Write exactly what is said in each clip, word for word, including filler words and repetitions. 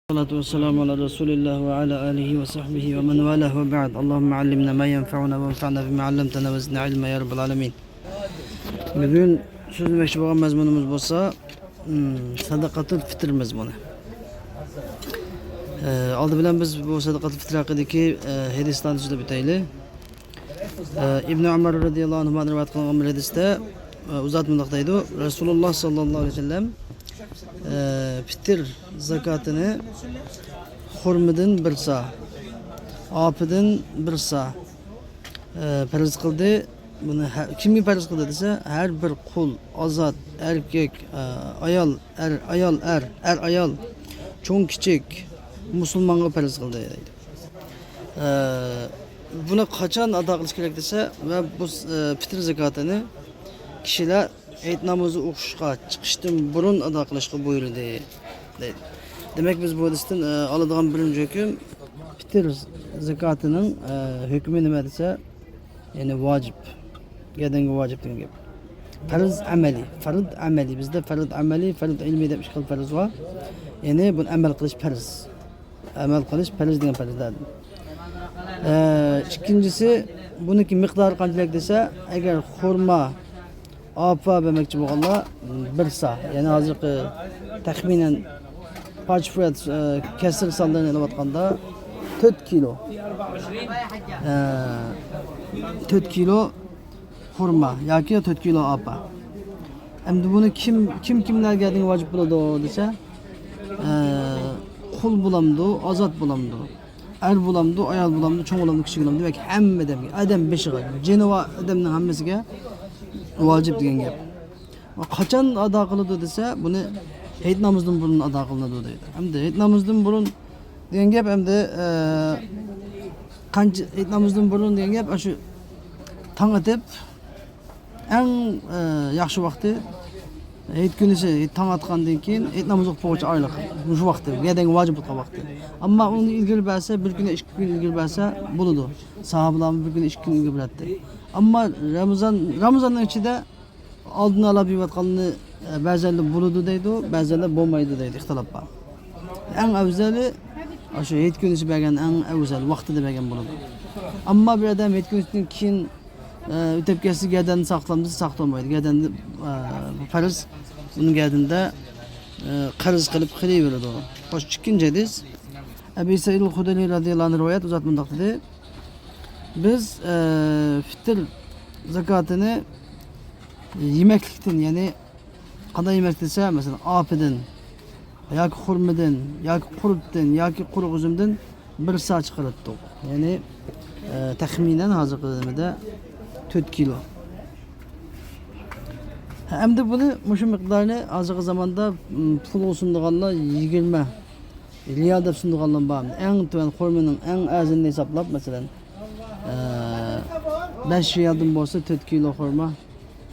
الصلاة والسلام على رسول الله وعلى آله وصحبه ومن والاه وبعد. اللهم علمنا ما ينفعنا وانفعنا بما علمتنا وزدنا علما يا رب العالمين. بۈگۈن سۆزلىمەكچى بولغان مەزمۇنىمىز بولسا، م، سەدىقەتۇل فىتىر مەزمۇنى. ئە، ئالدى بىلەن بىز بۇ سەدىقەتۇل فىتىر ھەققىدىكى، ئە، ھەدىسلەرنى سۆزلەپ ئۆتەيلى. ئە، ئىبنى ئۆمەر رەزىياللاھۇ ئەنھۇدىن رىۋايەت قىلىنغان بىر ھەدىستە، ئە، ئۇ زات مۇنداق دەيدۇ، رەسۇلۇللاھ ساللاللاھۇ ئەلەيھى ۋەسەللەم، ئە، پىتىر زاكاتىنى خورمىدىن بىر سا، ئاپىدىن بىر سا، ئە، پەرز قىلدى. بۇنى ھە-، كىمگە پەرز قىلدى دېسە، ھەر بىر قۇل، ئازاد، ئەركەك، ئە، ئايال، ئەر، ئايال، ئەر، ئەر، ئايال، چوڭ، كىچىك، مۇسۇلمانغا پەرز قىلدى دەيدۇ. ئە، بۇنى قاچان ئادا قىلىش كېرەك دېسە، ۋە بۇ، ئە، پىتىر زاكاتىنى كىشىلەر ھېيت نامىزى ئوقۇشقا چىقىشتىن بۇرۇن ئادا قىلىشقا بۇيرۇلدى دەيدۇ. دېمەك، بىز بۇ ھەدىستىن، ئە، ئالىدىغان بىرىنچى ھۆكۈم، پىتىر زاكاتىنىڭ، ئە، ھۆكمى نېمە دېسە، يەنى ۋاجىپ. گەدەنگە ۋاجىپ دېگەن گەپ. پەرز ئەمەلىي، پەرز ئەمەلىي. بىزدە پەرز ئەمەلىي، پەرز ئىلمىي دەپ ئىككى خىل پەرز بار. يەنى بۇنى ئەمەل قىلىش پەرز. ئەمەل قىلىش پەرز دېگەن پەرزلەردىن. ئە، ئىككىنچىسى، بۇنىڭكى مىقدارى قانچىلىك دېسە، ئەگەر خورما، ئاپا بەرمەكچى بولغانلار بىر سا، يەنى ھازىرقى تەخمىنەن پارچە پۇرات، ئە، كەسىر سانلىرىنى ئېلىۋاتقاندا تۆت كىلو. ئە، تۆت كىلو خورما ياكى تۆت كىلو ئاپا. ئەمدى بۇنى كىم، كىم، كىملەرگە دېگەن ۋاجىپ بولىدۇ دېسە، ئە، قۇل بولامدۇ، ئازاد بولامدۇ؟ ئەر بولامدۇ، ئايال بولامدۇ، چوڭ بولامدۇ، كىچىك بولامدۇ؟ دېمەك، ھەممە ئادەمگە، ئادەم بېشىغا، جېنى بار ئادەمنىڭ ھەممىسىگە ۋاجىپ دېگەن گەپ. قاچان ئادا قىلىدۇ دېسە، بۇنى ھېيت نامىزىدىن بۇرۇن ئادا قىلىنىدۇ دەيدۇ. ئەمدى ھېيت نامىزىدىن بۇرۇن دېگەن گەپ ئەمدى، ئە، قانچە، ھېيت نامىزىدىن بۇرۇن دېگەن گەپ، ئاشۇ تاڭ ئېتىپ، ئەڭ، ئە، ياخشى ۋاقتى ھېيت كۈنىسى، ھېيت تاڭ ئاتقاندىن كېيىن ھېيت نامىزى ئوقۇپ بولغۇچە ئارىلىق، مۇشۇ ۋاقتى، گەدەنگە ۋاجىپ بولغان ۋاقتى. ئەمما ئۇنى ئىلگىرى بەرسە، بىر كۈنى، ئىككى كۈن ئىلگىرى بەرسە بولىدۇ. ساھابىلارمۇ بىر كۈنى، ئىككى كۈن ئىلگىرى بېرەتتى. ئەمما رامىزان، رامىزاننىڭ ئىچىدە ئالدىن ئالا بېرىۋاتقاننى، ئە، بەزىلەر بولىدۇ دەيدۇ، بەزىلەر بولمايدۇ دەيدۇ، ئىختىلاپ بار. ئەڭ ئەۋزەلى، ئاشۇ ھېيت كۈنىسى بەرگەن ئەڭ ئەۋزەل، ۋاقتىدا بەرگەن بولىدۇ. ئەمما بىر ئادەم ھېيت كۈنىسىدىن كېيىن، ئە، ئۆتۈپ كەتسە، گەدەننى ساقلامدۇ دېسە، ساقلىمايدۇ. گەدەننى، ئە، پەرز، ئۇنىڭ گەدىنىدە، ئە، قەرز قىلىپ قېلىۋېرىدۇ. خوش، ئىككىنچى ھەدىس. ئەبى سەئىد ئەل خۇدرى رەزىياللاھۇ ئەنھۇ رىۋايەت، ئۇ زات مۇنداق دېدى. بىز، ئە، پىتىر زاكاتىنى يېمەكلىكتىن، يەنى قانداق يېمەك دېسە، مەسىلەن، ئاپىدىن ياكى خورمىدىن ياكى قۇرۇتتىن ياكى قۇرۇق ئۈزۈمدىن بىر سا چىقىرىۋەتتۇق. يەنى، ئە، تەخمىنەن ھازىرقى نېمىدە تۆت كىلو. ئەمدى بۇنى، مۇشۇ مىقدارنى ھازىرقى زاماندا، م، پۇلغا سۇنىدىغانلار يىگىرمە رىيال دەپ سۇنىدىغانلار بار. ئەڭ تۆۋەن خورمىنىڭ ئەڭ ئەرزىنىنى ھېسابلاپ، مەسىلەن، ئە، بەش رىيالدىن بولسا تۆت كىلو خورما،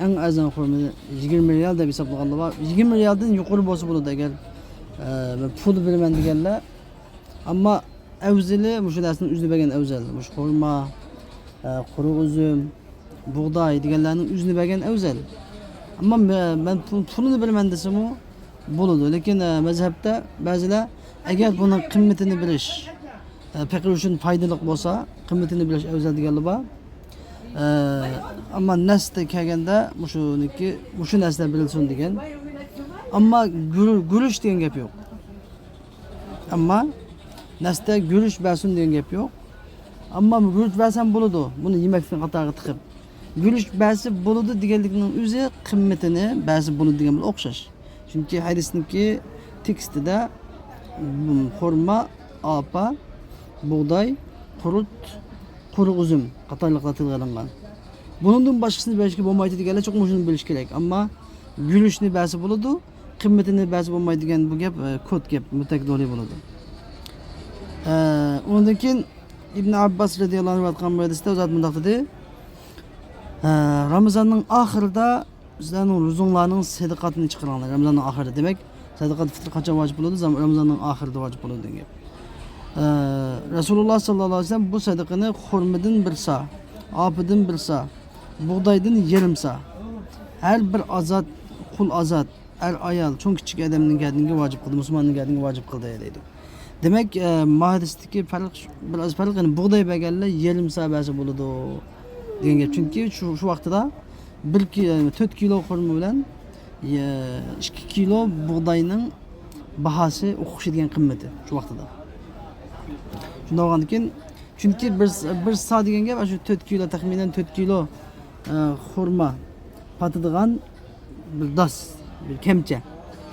ئەڭ ئەرزان خورمىنى يىگىرمە رىيال دەپ ھېسابلىغانلار بار. يىگىرمە رىيالدىن يۇقىرى بولسا بولىدۇ، ئەگەر، ئە، مەن پۇل بېرىمەن دېگەنلەر. ئەمما ئەۋزىلى مۇشۇ نەرسىنىڭ ئۆزىنى بەرگەن ئەۋزەل. مۇشۇ خورما، ئە، قۇرۇق ئۈزۈم، بۇغداي دېگەنلەرنىڭ ئۆزىنى بەرگەن ئەۋزەل. ئەمما مە-، مەن پۇ-، پۇلىنى بېرىمەن دېسىمۇ بولىدۇ. لېكىن، ئە، مەزھەپتە بەزىلەر، ئەگەر بۇنىڭ قىممىتىنى بېرىش، ئە، پەقىر ئۈچۈن پايدىلىق بولسا، قىممىتىنى بېرىش ئەۋزەل دېگەنلەر بار. ئە، ئەمما نەستە كەلگەندە مۇشۇنىڭكى، مۇشۇ نەرسىلەر بېرىلسۇن دېگەن. ئەمما گۈر-، گۈرۈچ دېگەن گەپ يوق. ئەمما نەستە گۈرۈچ بەرسۇن دېگەن گەپ يوق. ئەمما گۈرۈچ بەرسەم بولىدۇ، بۇنى يېمەكلىك قاتارىغا تىقىپ. گۈرۈچ بەرسە بولىدۇ دېگەنلىكنىڭ ئۆزى قىممىتىنى بەرسە بولىدۇ دېگەن بىلەن ئوخشاش. چۈنكى ھەدىسنىڭكى تېكىستىدا، م، خورما، ئاپا، بۇغداي، قۇرۇت، قۇرۇق ئۈزۈم قاتارلىقلار تىلغا ئېلىنغان. بۇنىڭدىن باشقىسىنى بېرىشكە بولمايدۇ دېگەنلەر چوقۇم مۇشۇنى بىلىشى كېرەك. ئەمما گۈرۈچنى بەرسە بولىدۇ، قىممىتىنى بەرسە بولمايدۇ دېگەن بۇ گەپ، ئە، كود گەپ، مۇتەك دولى بولىدۇ. ئە، ئۇنىڭدىن كېيىن ئىبن ئابباس رەزىياللاھۇ ئەنھۇ ئېيتقان بىر ھەدىستە ئۇ زات مۇنداق دېدى، ئە، رامىزاننىڭ ئاخىرىدا سىلەرنىڭ روزۇڭلارنىڭ سەدىقاتىنى چىقىرىڭلار. رامىزاننىڭ ئاخىرىدا دېمەك، سەدىقەت فىتىر قاچان ۋاجىپ بولىدۇ؟ زام-، رامىزاننىڭ ئاخىرىدا ۋاجىپ بولىدۇ دېگەن گەپ. ئە، رەسۇلۇللاھ ساللاللاھۇ ئەلەيھى ۋەسەللەم بۇ سەدىقىنى خورمىدىن بىر سا، ئاپىدىن بىر سا، بۇغدايدىن يېرىم سا، ھەر بىر ئازاد، قۇل ئازاد، ئەر ئايال، چوڭ كىچىك ئادەمنىڭ گەدىنىگە ۋاجىپ قىلدى، مۇسۇلماننىڭ گەدىنىگە ۋاجىپ قىلدى دەيدۇ. دېمەك، ئە، ما ھەدىستىكى پەرق، بىر ئاز پەرق، يەنى بۇغداي بەرگەنلەر يېرىم سا بەرسە بولىدۇ دېگەن گەپ. چۈنكى شۇ، شۇ ۋاقتىدا بىر كى-، تۆت كىلو خورما بىلەن، ئە، ئىككى كىلو بۇغداينىڭ باھاسى ئوخشايدىغان قىممىتى شۇ ۋاقتىدا. شۇنداق بولغاندىكىن، چۈنكى بىر، بىر سا دېگەن گەپ شۇ تۆت كىلو، تەخمىنەن تۆت كىلو، ئە، خورما پاتىدىغان بىر داس، بىر كەمچە،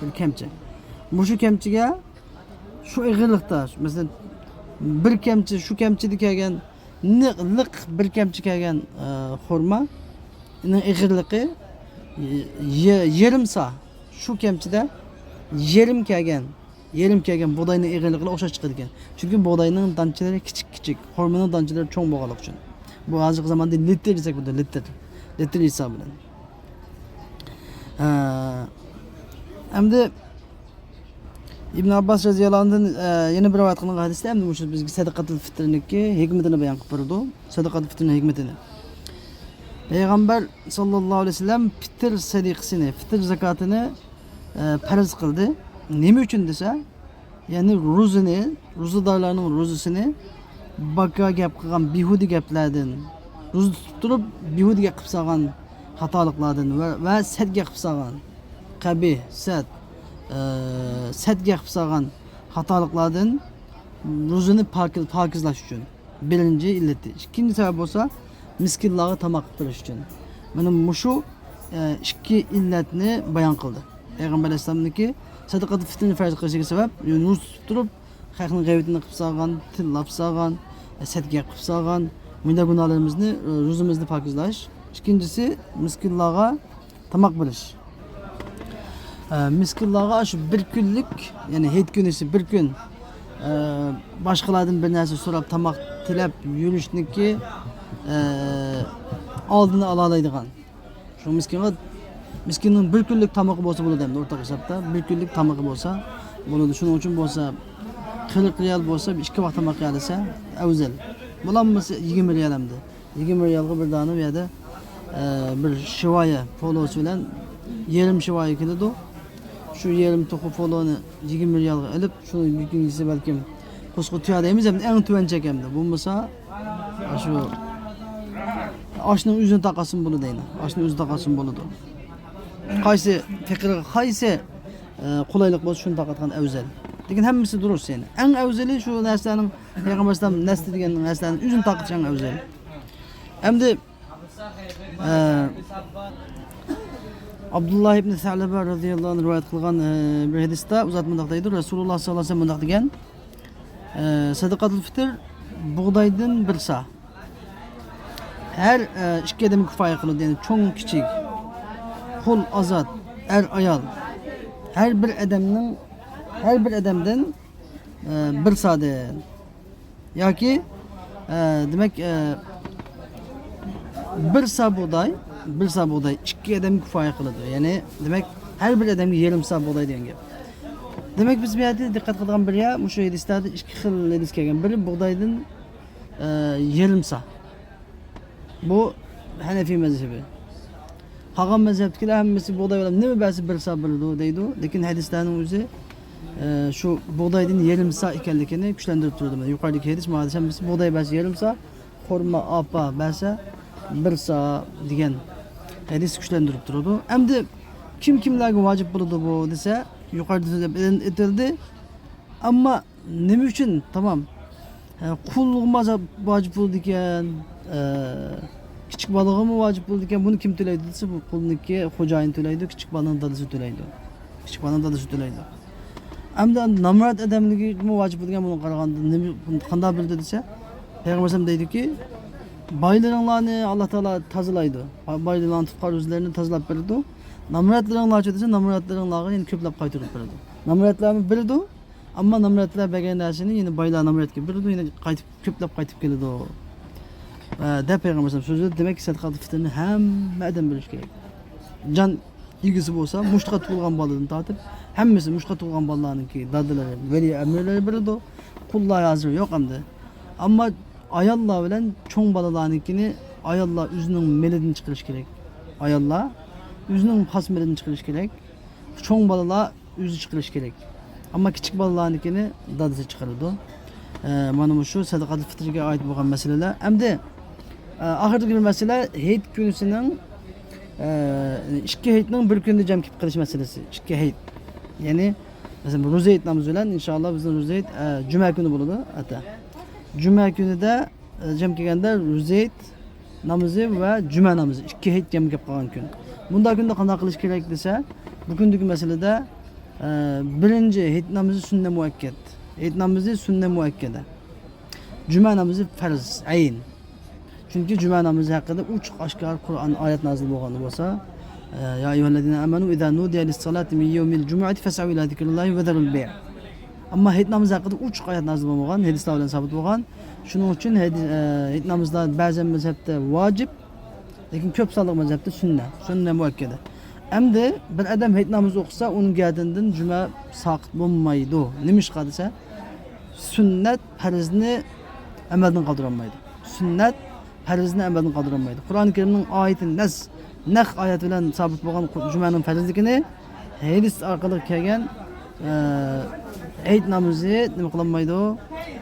بىر كەمچە. مۇشۇ كەمچىگە شۇ ئېغىرلىقتا، مەسىلەن، بىر كەمچە، شۇ كەمچىدە كەلگەن، نىق، لىق بىر كەمچە كەلگەن، ئە، خورمانىڭ ئېغىرلىقى، يە-، يېرىم سا، شۇ كەمچىدە يېرىم كەلگەن، يېرىم كەلگەن بۇغداينىڭ ئېغىرلىقىغا ئوخشاش چىقىدىكەن. چۈنكى بۇغداينىڭ دانچىلىرى كىچىك كىچىك، خورمىنىڭ دانچىلىرى چوڭ بولغانلىقى ئۈچۈن. بۇ ھازىرقى زاماندا لىتىر دېسەك بولىدۇ، لىتىر. لىتىر ھېسابى بىلەن. ئە، ئەمدى ئىبن ئابباس رەزىياللاھۇ ئەنھۇدىن، ئە، يەنە بىر رىۋايەت قىلىنغان ھەدىستە ئەمدى مۇشۇ بىزگە سەدىقەتۇل فىتىرنىڭكى ھېكمىتىنى بايان قىلىپ بېرىدۇ. سەدىقەتۇل فىتىرنىڭ ھېكمىتىنى. پەيغەمبەر ساللاللاھۇ ئەلەيھى ۋەسەللەم پىتىر سەدىقىسىنى، پىتىر زاكاتىنى، ئە، پەرز قىلدى. نېمە ئۈچۈن دېسە، يەنى روزىنى، روزىدارلارنىڭ روزىسىنى باكا گەپ قىلغان بىھۇدە گەپلەردىن، روزا تۇتۇپ تۇرۇپ بىھۇدە گەپ قىلىپ سالغان خاتالىقلاردىن ۋە، ۋە سەت گەپ قىلىپ سالغان، قەبىھ، سەت، ئە، سەت گەپ قىلىپ سالغان خاتالىقلاردىن روزىنى پاكىز، پاكىزلاش ئۈچۈن. بىرىنچى ئىللىتى. ئىككىنچى سەۋەب بولسا، مىسكىنلارغا تاماق قىلىپ بېرىش ئۈچۈن. مانا مۇشۇ، ئە، ئىككى ئىللەتنى بايان قىلدى. پەيغەمبەر ئەلەيھىسسالامنىڭكى سەدىقەتۇل فىترنى پەرز قىلىشىغا سەۋەب، يەنى روزا تۇتۇپ تۇرۇپ، خەقنىڭ غەيۋىتىنى قىلىپ سالغان، تىللاپ سالغان، ئە، سەت گەپ قىلىپ سالغان، مۇنداق گۇناھلىرىمىزنى، ئە، روزىمىزنى پاكىزلاش. ئىككىنچىسى، مىسكىنلارغا تاماق بېرىش. ئە، مىسكىنلارغا شۇ بىر كۈنلۈك، يەنى ھېيت كۈنىسى بىر كۈن، ئە، باشقىلاردىن بىر نەرسە سوراپ، تاماق تىلەپ يۈرۈشنىڭكى، ئە، ئالدىنى ئالالايدىغان. شۇ مىسكىنغا، مىسكىننىڭ بىر كۈنلۈك تامىقى بولسا بولىدۇ ئەمدى ئورتاق ھېسابتا. بىر كۈنلۈك تامىقى بولسا بولىدۇ. شۇنىڭ ئۈچۈن بولسا قىرىق رىيال بولسا ئىككى ۋاق تاماق يېسە ئەۋزەل. بولالمىسا يىگىرمە رىيال ئەمدى. يىگىرمە رىيالغا بىر دانە بۇ يەردە، ئە، بىر شىۋايە پولوسى بىلەن يېرىم شىۋايە كېلىدۇ. شۇ يېرىم توخۇ پولونى يىگىرمە رىيالغا ئېلىپ، شۇنى بىر كۈن يېسە بەلكىم قۇسقا تۇيا دەيمىز، ئەمدى ئەڭ تۆۋەن چەك ئەمدى. بولمىسا، شۇ ئاشنىڭ ئۆزىنى تاقاتسىمۇ بولىدۇ دەيدۇ. ئاشنىڭ ئۆزىنى تاقاتسىمۇ بولىدۇ. قايسى پېقىرغا قايسى، ئە، قولايلىق بولسا، شۇنى تاقاتقان ئەۋزەل. لېكىن ھەممىسى دۇرۇس يەنى. ئەڭ ئەۋزىلى شۇ نەرسىلەرنىڭ پەيغەمبەر ئەلەيھىسسالام نەستى دېگەن نەرسىلەرنىڭ ئۆزىنى تاقىتىش ئەڭ ئەۋزەل. ئەمدى، ئە، ئابدۇللا ئىبنى سەلەبە رەزىياللاھۇ ئەنھۇ رىۋايەت قىلغان، ئە، بىر ھەدىستە ئۇ زات مۇنداق دەيدۇ، رەسۇلۇللاھ ساللاللاھۇ ئەلەيھى ۋەسەللەم مۇنداق دېگەن، ئە، سەدىقەتۇل فىتىر بۇغدايدىن بىر سا. ھەر، ئە، ئىككى ئادەمگە كۇپايە قىلىدۇ، يەنى چوڭ، كىچىك، قۇل، ئازاد، ئەر، ئايال، ھەر بىر ئادەمنىڭ، ھەر بىر ئادەمدىن، ئە، بىر سادىن ياكى، ئە، دېمەك، ئە، بىر سا بۇغداي، بىر سا بۇغداي ئىككى ئادەمگە كۇپايە قىلىدۇ. يەنى، دېمەك، ھەر بىر ئادەمگە يېرىم سا بۇغداي دېگەن گەپ. دېمەك، بىز بۇ يەردە دىققەت قىلىدىغان بىر يەر، مۇشۇ ھەدىسلەردە ئىككى خىل ھەدىس كەلگەن. بىرى بۇغدايدىن، ئە، يېرىم سا. بۇ ھەنەفىي مەزھىپى. قالغان مەزھەپتىكىلەر ھەممىسى بۇغداي بىلەن نېمە بەرسە بىر سا بېرىدۇ دەيدۇ. لېكىن ھەدىسلەرنىڭ ئۆزى، ئە، شۇ بۇغدايدىن يېرىم سا ئىكەنلىكىنى كۈچلەندۈرۈپ تۇرىدۇ. مانا يۇقىرىدىكى ھەدىس، مانا ھەدىس ھەممىسى بۇغداي بەرسە يېرىم سا، خورما، ئاپا بەرسە بىر سا دېگەن ھەدىس كۈچلەندۈرۈپ تۇرىدۇ. ئەمدى كىم كىملەرگە ۋاجىپ بولىدۇ بۇ دېسە، يۇقىرىدا سۆزلەپ ئېيتىلدى. ئەمما نېمە ئۈچۈن؟ تامام. ئە، قۇلغىمۇ ۋاجىپ بولىدىكەن، ئە، كىچىك بالىغىمۇ ۋاجىپ بولىدىكەن. بۇنى كىم تۆلەيدۇ دېسە، بۇ قۇلنىڭكى خوجايىنى تۆلەيدۇ، كىچىك بالىنىڭ دادىسى تۆلەيدۇ. كىچىك بالىنىڭ دادىسى تۆلەيدۇ. ئەمدى نامرات ئادەمگىمۇ ۋاجىپ بولىدىكەن، بۇنى قارىغاندا نېمە، قانداق بىلدى دېسە، پەيغەمبەر ئەلەيھىسسالام دەيدۇكى، بايلىرىڭلارنى ئاللا تائالا تازىلايدۇ. بايلىرىڭلارنىڭ تۇتقان روزىلىرىنى تازىلاپ بېرىدۇ. نامراتلىرىڭلارچۇ دېسە، نامراتلىرىڭلارغا يەنە كۆپلەپ قايتۇرۇپ بېرىدۇ. نامراتلارمۇ بېرىدۇ، ئەمما نامراتلار بەرگەن نەرسىنى يەنە بايلار نامراتقا بېرىدۇ، يەنە قايتىپ، كۆپلەپ قايتىپ كېلىدۇ. ئە، دەپ پەيغەمبەر ئەلەيھىسسالام سۆزلىدى. دېمەك، سەدىقەتۇل فىتىرنى ھەممە ئادەم بېرىشى كېرەك. جان ئىگىسى بولسا، مۇشتقا تۇغۇلغان بالىدىن تارتىپ، ھەممىسى مۇشتقا تۇغۇلغان بالىلارنىڭكى دادىلىرى، ۋەلىي ئەمرىلىرى بېرىدۇ. قۇللار ھازىر يوق ئەمدى. ئەمما ئاياللار بىلەن چوڭ بالىلارنىڭكىنى ئاياللار ئۆزىنىڭ مېلىدىن چىقىرىشى كېرەك. ئاياللار ئۆزىنىڭ خاس مېلىدىن چىقىرىشى كېرەك. چوڭ بالىلار ئۆزى چىقىرىشى كېرەك. ئەمما كىچىك بالىلارنىڭكىنى دادىسى چىقىرىدۇ. ئە، مانا مۇشۇ سەدىقەتۇل فىترگە ئائىت بولغان مەسىلىلەر. ئەمدى، ئە، ئاخىرىدىكى بىر مەسىلە ھېيت كۈنىسىنىڭ، ئە، ئىككى ھېيتنىڭ بىر كۈنىدە جەم كېلىپ قېلىش مەسىلىسى. ئىككى ھېيت. يەنى، مەسىلەن، روزا ھېيت نامىزى بىلەن، ئىنشائاللا، بىزنىڭ روزا ھېيت، ئە، جۈمە كۈنى بولىدۇ، ئەتە. جۈمە كۈنىدە، ئە، جەم كەلگەندە روزا ھېيت نامىزى ۋە جۈمە نامىزى، ئىككى ھېيت جەم كېلىپ قالغان كۈن. بۇنداق كۈندە قانداق قىلىش كېرەك دېسە، بۇ كۈندىكى مەسىلىدە، ئە، بىرىنچى ھېيت نامىزى سۈننە مۇئەككەد. ھېيت نامىزى سۈننە مۇئەككەدە. جۈمە نامىزى پەرز، ئەين. چۈنكى جۈمە نامىزى ھەققىدە ئوچۇق ئاشكارا قۇرئان ئايەت نازىل بولغان بولسا، ئە، يا أيها الذين آمنوا إذا نودي للصلاة من يوم الجمعة فاسعوا إلى ذكر الله وذروا البيع. ئەمما ھېيت نامىزى ھەققىدە ئوچۇق ئايەت نازىل بولمىغان، ھەدىسلەر بىلەن سابىت بولغان. شۇنىڭ ئۈچۈن ھەدىس، ئە، ھېيت نامىزلار بەزى مەزھەپتە ۋاجىپ، لېكىن كۆپ سانلىق مەزھەپتە سۈننە، سۈننە مۇئەككەدە. ئەمدى بىر ئادەم ھېيت نامىزى ئوقۇسا، ئۇنىڭ گەدىنىدىن جۈمە ساقىت بولمايدۇ. نېمىشقا دېسە، سۈننەت پەرزنى ئەمەلدىن قالدۇرالمايدۇ. سۈننەت پەرزنى ئەمەلدىن قالدۇرالمايدۇ. قۇرئان كەرىمنىڭ ئايىتى نەس، نەق ئايەت بىلەن سابىت بولغان قۇ-، جۈمەنىڭ پەرزلىكىنى ھەدىس ئارقىلىق كەلگەن، ئە، ھېيت نامىزى نېمە قىلالمايدۇ؟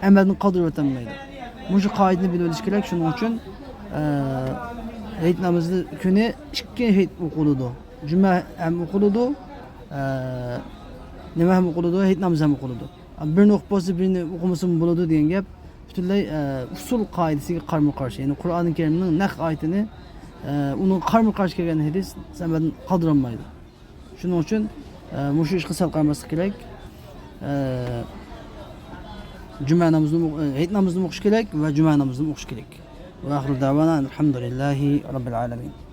ئەمەلدىن قالدۇرۇۋېتەلمەيدۇ. مۇشۇ قائىدىنى بىلىۋېلىش كېرەك. شۇنىڭ ئۈچۈن، ئە، ھېيت نامىزى كۈنى ئىككى ھېيت ئوقۇلىدۇ. جۈمە ھەم ئوقۇلىدۇ، ئە، نېمە ھەم ئوقۇلىدۇ؟ ھېيت نامىزى ھەم ئوقۇلىدۇ. بىرىنى ئوقۇپ بولسا، بىرىنى ئوقۇمىسىمۇ بولىدۇ دېگەن گەپ پۈتۈنلەي، ئە، ئۇسۇل قائىدىسىگە قارمۇ قارشى. يەنى قۇرئانى كەرىمنىڭ نەق ئايىتىنى، ئە، ئۇنىڭغا قارمۇ قارشى كەلگەن ھەدىس ئەمەلدىن قالدۇرالمايدۇ. شۇنىڭ ئۈچۈن، ئە، مۇشۇ ئىشقا سەل قارىماسلىق كېرەك. ئە، جۈمە نامىزىنى، ئە، ھېيت نامىزىنى ئوقۇش كېرەك ۋە جۈمە نامىزىنى ئوقۇش كېرەك. وآخر دعوانا أن الحمد لله رب العالمين.